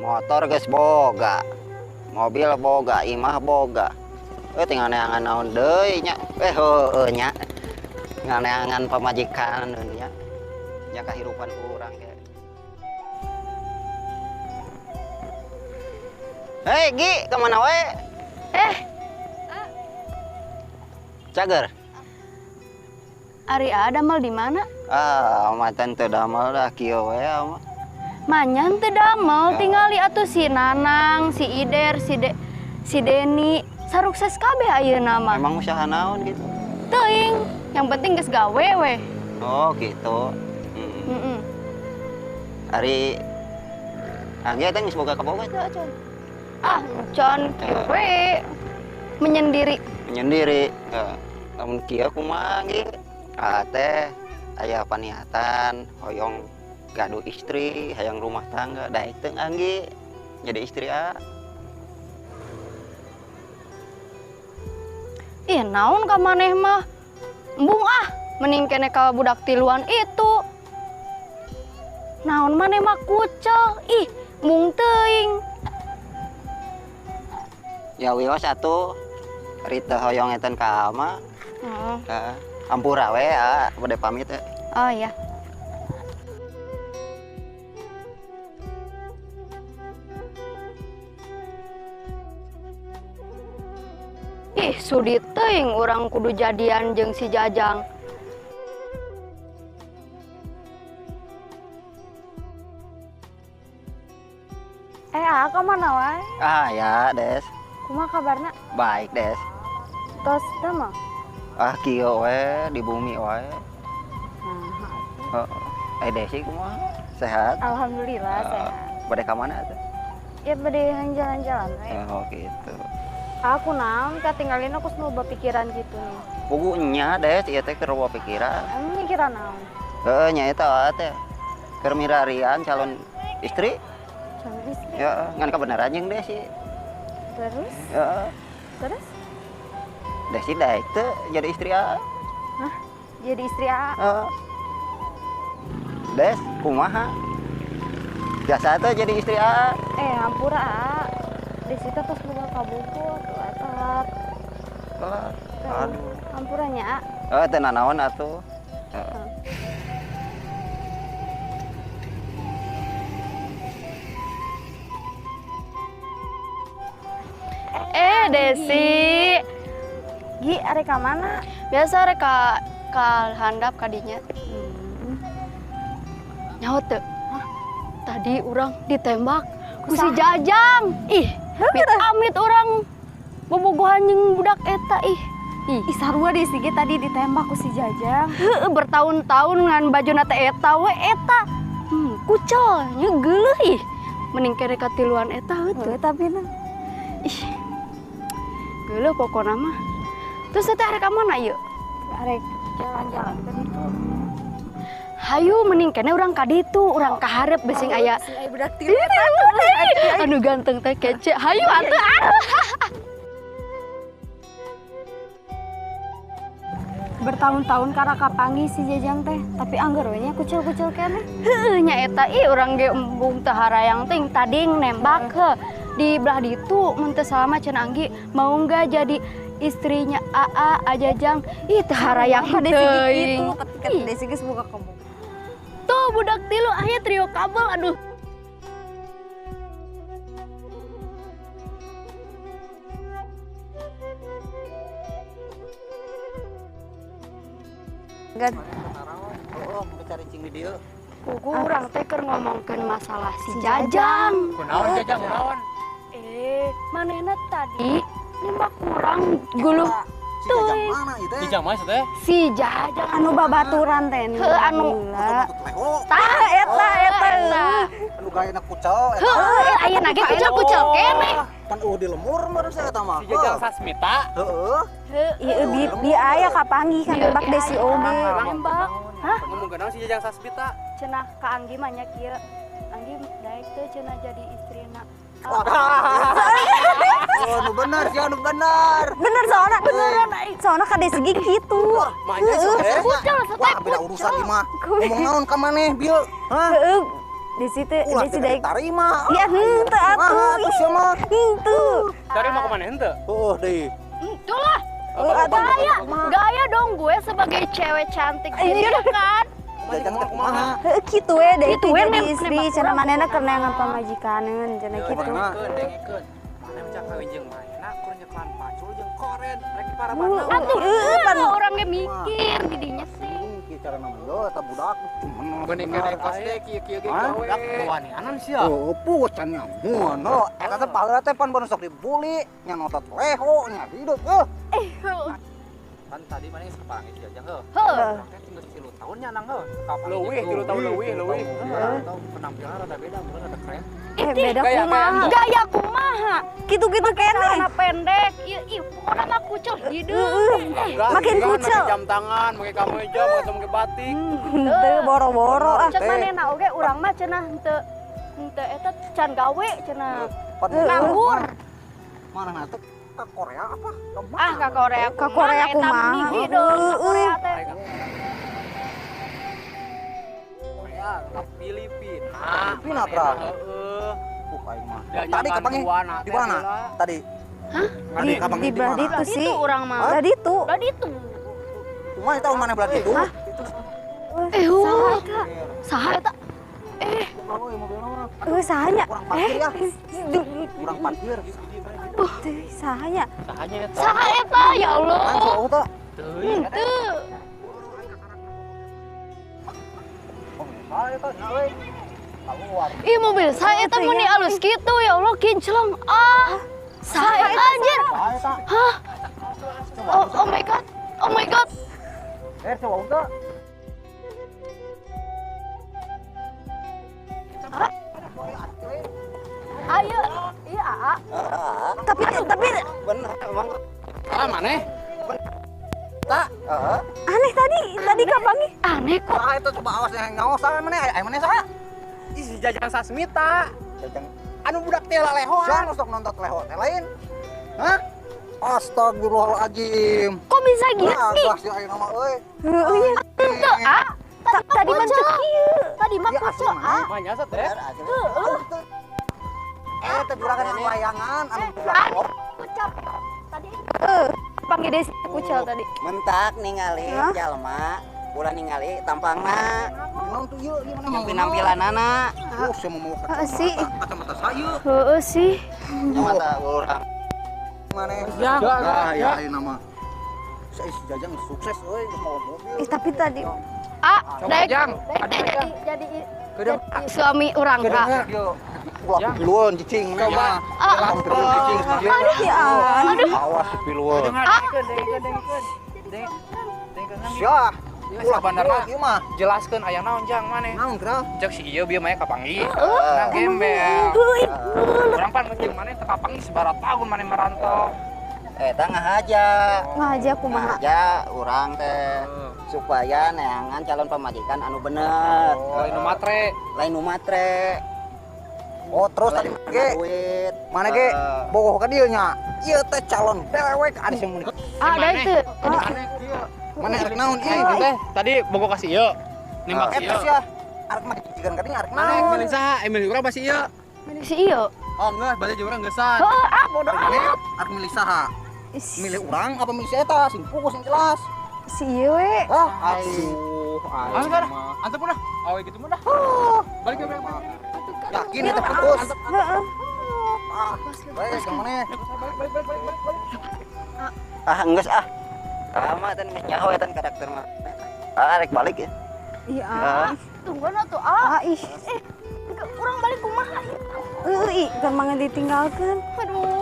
Motor geus boga, mobil boga, imah boga. Eh, tinggal neangan naon deui nya. Eh, heueuh nya. Tinggal neangan pamajikan nya. Nya kahirupan urang ge. Hei, Gi, kemana wae? Eh. Cager. Ari damel di mana? Ah, mantan teu damel dah kieu we ama. Manyan teu damel, Ya. Tingali atuh si Nanang, si Ider, si Deni, sarukses kabeh ayeuna mah. Emang usaha naon gitu? Teuing, yang penting geus gawe we. Oh, gitu. Heeh. Ari Anggi teh geus boga kabogoh teh acan? Ah, can kieu we. Menyendiri. Menyendiri. Heeh. Lamun kieu kumaha ge? Ah teh aya paniatan hoyong gaduh istri, hayang rumah tangga, daek teu Anggi jadi istri a. Ih, naon ka maneh mah? Embung ah, mending kene ka budak tiluan itu. Naon maneh mah kucel, ih, embung teuing. Ya wios atuh, ari teu hoyong eten ka ama. Heeh. Heeh. Ampura we, ah, bade pamit we. Oh iya. Ih, sudi teuing urang kudu jadian jeung si Jajang. Eh, ka mana wae? Ah, ya, Des. Kumaha kabarna? Baik, Des. Tos teh mah? Ah, kieu we di bumi wae. Nah, heeh. Eh, Desi kumaha? Sehat? Alhamdulillah, sehat. Bade ka mana atuh? Ya bade jalan-jalan we. Oh, gitu. Aku naon katinggalin aku loba pikiran gitu nih. Puguh nya, Des, ieu teh keur loba pikiran. Emang mikiran naon? Heeh, nya eta teh. Keur mirarian calon istri. Calon istri. Ya, ngan kabeneran jeung Desi. Terus? Heeh. Terus? Desi daek teu jadi istri a. Hah? Jadi istri a? Heeh. Des, kumaha? Biasa teh jadi istri a. Eh, hampura a. Desi teh tos boga kabogoh atuh telat. Telat. Aduh. Hampura nya a. Heeh, teu nanaon atuh. Heeh. Eh, Desi. Gi, arek ka mana? Biasa arek ka handap ka dinya. Nyaho teu? Hah? Tadi urang ditembak ku si Jajang. Ih, amit-amit urang bobogohan jeung budak eta ih. Ih, Ih, sarua Desi ge tadi ditembak ku si Jajang. Heueuh, bertahun-tahun ngan bajuna teh eta we eta. Kucel nya geuleuh ih. Mending kene katiluan eta heuh teu. Heueuh, tapi na. Ih. Geuleuh pokona mah. Terus teh arek ka mana ieu? Arek jalan-jalan ke ditu. Hayu mending kene urang ka ditu, urang ka hareup besing aya. Sing aya budak tilu. Anu ganteng teh kece. Hayu atuh. Bertahun-tahun karena kapanggih si Jajang teh, tapi anggar we nya kucil-kucil keneh. Heueuh nya eta ih urang ge embung teu harayang ting tadi nembak heuh di belah ditu mun teu salah mah cenah Anggi mau nggak jadi istrinya AA Ajajang. Ih teu harayang Ka Desi ge teuing. kitu, ketika Desi geus boga kabogoh. Tuh budak tilu aya trio kabel aduh. Gan. Oh, mau cari cing di dieu. Kuku urang teh keur ngomongkeun masalah si Jajang. Kunaon Jajang, kunaon? Eh, manehna tadi nembak urang guluh. Si Jajang mana ieu teh? Si Jajang mana teh? Si Jajang anu babaturan teh. Heuh, anu Tah eta eta. Anu gayana kucel eta. Heuh, ayeuna ge kucel-kucel keneh. Pan eueuh di lemur mah saya eta mah. Si Jajang Sasmita. Heeh. Ieu bi aya kapanggih kan nembak Desi oge. Nembak. Hah? Ngomong naon si Jajang Sasmita? Cenah ka Anggi mah nya kieu. Anggi daek teu cenah jadi istrina. Oh, nu bener sih, nu bener. Bener soalnya, beneran. Soalnya ka Desi ge kitu. Manya sih teh. Kucel Wah, beda urusan ieu mah. Ngomong naon ka maneh, bieu? Hah? Heueuh. Di situ Ulah di tidak situ diterima. Ya henteu atuh. Atuh sia mah. Henteu. Dari mah kemana henteu? Heuh deui. Itulah. Gaya, gaya dong gue sebagai cewek cantik gitu kan. Jajang teh kumaha? Heuh kitu we da Kitu itu we, jadi nembak istri cenah urang. manehna keur neangan pamajikaneun cenah kitu. Kumaha? Dengekeun. Mana mencak kawin jeung manehna kur nyeklan pacul jeung koren rek parabana. Atuh, Heuh, pan orangnya mikir didinya sih. Kieu cara nama yo eta budak cuman Benih kene kos deh kieu-kieu ge Hah? gawe. Kewanianan sia. Oh, pucan nyamun. Oh, eta teh paheula teh pan baru sok dibully, nya notot leho nya hidup. Heuh. Kan tadi mana geus kapanggih si Jajang heuh. Heuh. Urang teh tinggal 3 tahun nya nang heuh. Leuwih 3 tahun leuwih leuwih. Penampilan rada beda, meureun rada keren. Beda Gaya, kumaha. Gaya kumaha? Kitu-kitu keneh. Celana pendek, ieu ih pokoknya mah kucel hideung. Makin kucel. Make jam tangan, make kameja, make batik. Henteu boro-boro ah. Cek manehna oge urang mah cenah henteu henteu eta can gawe cenah. Pan Nganggur. Mana teh ka Korea apa? Ka mana? Ah ka Korea Ka Korea eta kumaha? hideung ka Korea teh. Korea, ka Filipina. Filipina, Tra. Heeh. Aing mah. Dia Tadi nyaman kapanggih buana di teh mana? heula. Tadi. Di Tadi kapanggih di di belah mana? ditu sih. Itu urang mah. Belah ditu. Belah ditu. Kumaha eta mana belah ditu? Eh, Saha eta? Saha eta? Oh, mobilna mah. Heuh saha nya? Kurang parkir ya. Kurang parkir. Teu saha nya? Sahanya eta. Saha eta ya Allah. Langsung teh. Teuing. Henteu. Oh, saha eta nya euy. Keluar. Ih mobil saya eta mun alus kitu ya Allah kinclong. Ah. Saha eta anjir? Saha eta? Hah? Oh, oh my god. Oh my god. Eh, coba teh. Ayo, iya aa. Tapi tapi Bener emang. Ah, maneh? Tak. Heeh. aneh tadi tadi kapanggih. Aneh kok. Saha eta coba awas yang ngaos saha maneh? Aya maneh saha? Ih, si Jajang Sasmita. Jajang Anu budak teh lalehoan. Siapa nu sok nonton leho teh lain? Hah? Astagfirullahaladzim. Kok bisa gini? Gagah si ayeuna mah euy. Heueuh nya. Henteu, ah. Tadi mah teu kieu. Tadi mah Ya, kucel, asli ah. mana? Mah nyasat teh. Eh, teh juragan anu layangan, anu budak Kucel. Tadi Panggih desi kucel tadi. Mentak ningali Hah? jalma, ulah ningali tampangna, Naon tuh ieu, ieu mana mau penampilanana. Oh, saya mau mau Heeh sih. kacamata saya. Heeh sih. Mata urang. Mana? Jang. Ya, ya ayeuna mah. Saya si Jajang sukses euy, geus mawa mobil. Ih tapi tadi Ah, Coba daek Jang. jadi jadi Kedeng. suami urang kak. Ieu ulah piluan cicing Coba. mah. Piluan cicing. aduh ya aduh. Awas piluan. Dengekeun, dengekeun, dengekeun. Dengekeun. Syah. Ieu Ulah sabandarna piluan ieu mah. jelaskeun aya naon Jang maneh. Naon kira? Cek si ieu bieu mah kapanggih. Nah, gembel. Heuh Urang pan jeung maneh teu kapanggih sabaraha tahun maneh merantau. Eta ngahaja. ngahaja kumaha? Ngahaja urang teh supaya neangan calon pamajikan anu bener. Lain nu matre. Lain nu matre. Oh, terus tadi Lain ge duit. mana ge bogoh ka dieu nya. Ieu teh calon dewek ada sing mun. Ah, daek teu. Maneh kieu. Mana arek naon Eh, ieu? teh tadi bogoh ka si ieu. Nembak si Eta ieu. sia arek mah jigan ka dinya arek Maneh naon? milih saha? Eh milih urang pasti ieu. Milih si ieu. Oh, enggak, berarti jeung urang geusan. Heeh, ah bodoh Mana amat. arek milih saha? Milih urang apa milih si eta? Sing fokus sing jelas. Si ieu we. Ah, aduh, Ayo aing kan, mah. antep udah. Awe gitu mah dah. Balik balik balik. Yakin eta putus. Heeh. Ah, baik ka maneh. Balik balik balik balik balik. Ah, geus ah. Lama tan geus nyaho eta karakter mah. Ah, rek balik ya. Iya. Ah. Tungguan atuh ah. Ah ih. Urang balik kumaha ieu? Heueuh ih, keur mah ditinggalkeun. Aduh.